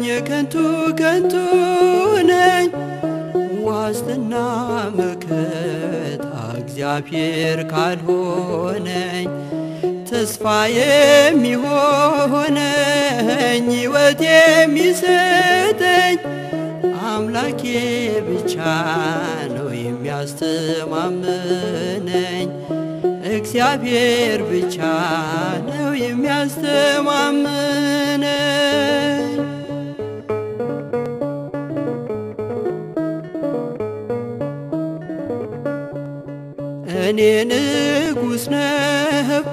የከንቱ ከንቱ ነኝ። ዋስትና መከታ እግዚአብሔር ካልሆነኝ፣ ተስፋ የሚሆነኝ ሕይወት የሚሰጠኝ አምላኬ ብቻ ነው የሚያስተማምነኝ። እግዚአብሔር ብቻ ነው የሚያስተማምነኝ። እኔ ንጉሥ ነበርኩ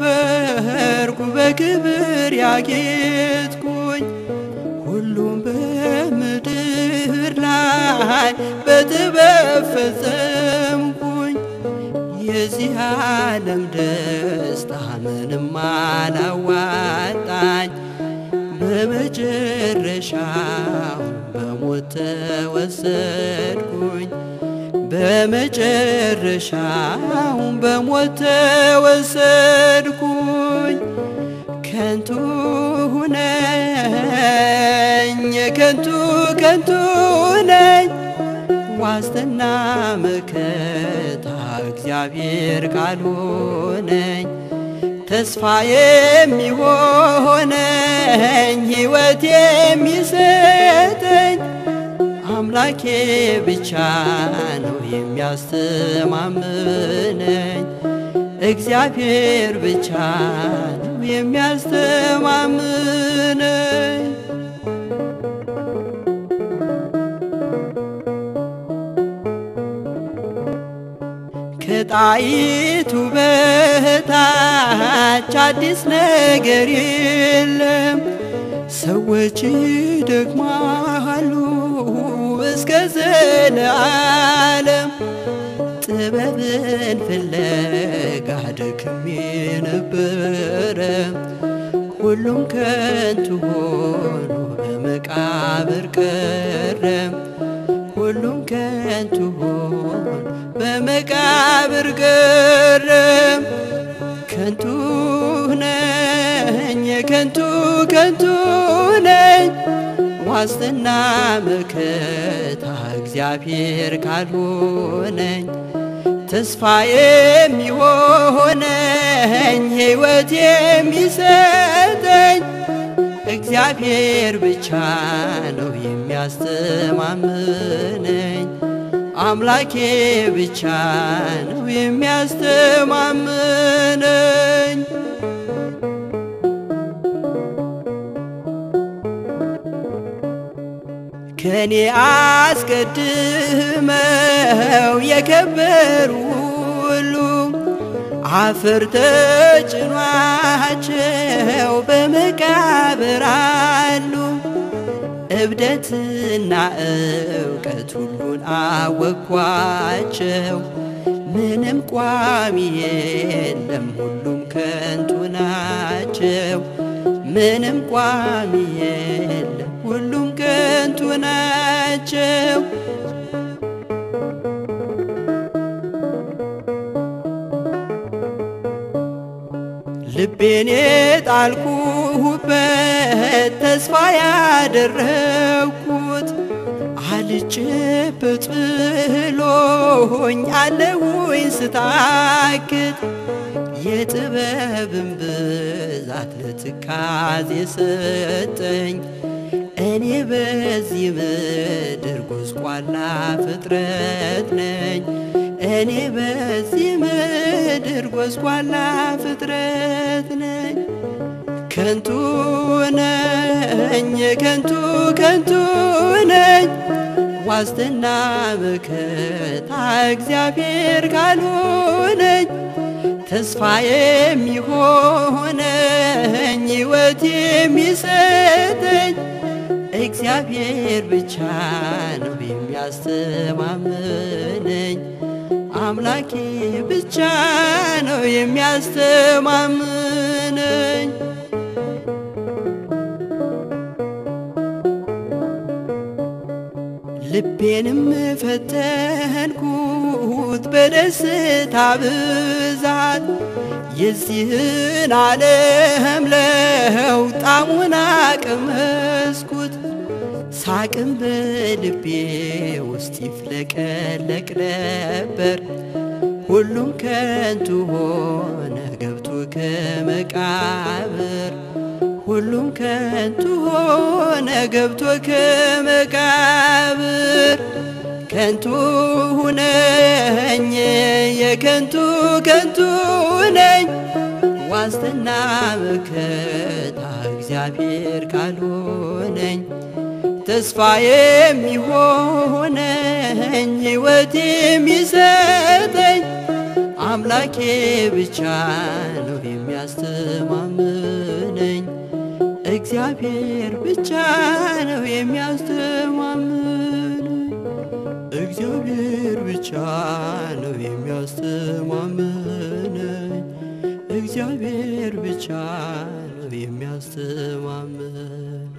በክብር ያጌጥኩኝ፣ ሁሉም በምድር ላይ በጥበብ ፈጸምኩኝ። የዚህ ዓለም ደስታ ምንም አላዋጣኝ፣ በመጨረሻው በሞት ተወሰድኩኝ። በመጨረሻው በሞት ተወሰድኩኝ። ከንቱ ነኝ፣ ከንቱ ከንቱ ነኝ። ዋስትና መከታ እግዚአብሔር ካልሆነኝ፣ ተስፋ የሚሆነኝ ሕይወት የሚሰጠኝ አምላኬ ብቻ ነው የሚያስተማምነኝ። እግዚአብሔር ብቻ ነው የሚያስተማምነኝ። ከጣይቱ በታች አዲስ ነገር የለም። ሰዎች ይደክማሉ እስከ ዘለዓለም። ጥበብን ፍለጋ ደክሜ ነበረ፣ ሁሉም ከንቱ ሆኖ በመቃብር ቀረ። ሁሉም ከንቱ ሆኖ በመቃብር ቀረ። ከንቱ ነኝ፣ ከንቱ ከንቱ ነኝ። ዋስትና መከታ እግዚአብሔር ካልሆነኝ፣ ተስፋ የሚሆነኝ ሕይወት የሚሰጠኝ እግዚአብሔር ብቻ ነው የሚያስተማምነኝ። አምላኬ ብቻ ነው የሚያስተማምነኝ። ከኔ አስቀድመው የከበሩ ሁሉ አፈር ተጭኗቸው በመቃብር አሉ። እብደትና እውቀት ሁሉን አወኳቸው፣ ምንም ቋሚ የለም ሁሉም ከንቱ ናቸው። ምንም ቋሚ የለም ሁሉም ከንቱ ናቸው። ልቤን የጣልኩበት ተስፋ ያደረግኩት አልጨበጥ ብሎኝ አለውኝ ስታክት። የጥበብን ብዛት ለትካዜ ሰጠኝ፣ እኔ በዚህ ምድር ጎስቋላ ፍጥረት ነኝ። እኔ በዚህ ምድር ጎስቋላ ፍጥረት ነኝ። ከንቱ ነኝ፣ ከንቱ ከንቱ ነኝ። ዋስትና መከታ እግዚአብሔር ካልሆነኝ፣ ተስፋ የሚሆነኝ ሕይወት የሚሰጠኝ እግዚአብሔር ብቻ ነው የሚያስተማምነኝ። አምላኬ ብቻ ነው የሚያስተማምነኝ። ልቤንም ፈተንኩት በደስታ ብዛት፣ የዚህን ዓለም ለውጥ ጣዕሙን አቀመስኩት። ሳቅም በልቤ ውስጥ ይፍለቀለቅ ነበር። ሁሉም ከንቱ ሆነ ገብቶ ከመቃብር፣ ሁሉም ከንቱ ሆነ ገብቶ ከመቃብር። ከንቱ ሁነኝ የከንቱ ከንቱ ነኝ፣ ዋስትና መከታ እግዚአብሔር ካልሆነኝ፣ ተስፋ የሚሆነኝ ሕይወት የሚሰጠኝ አምላኬ ብቻ ነው የሚያስተማምነኝ። እግዚአብሔር ብቻ ነው የሚያስተማምነኝ። እግዚአብሔር ብቻ ነው የሚያስተማምነኝ። እግዚአብሔር ብቻ ነው የሚያስተማምነኝ።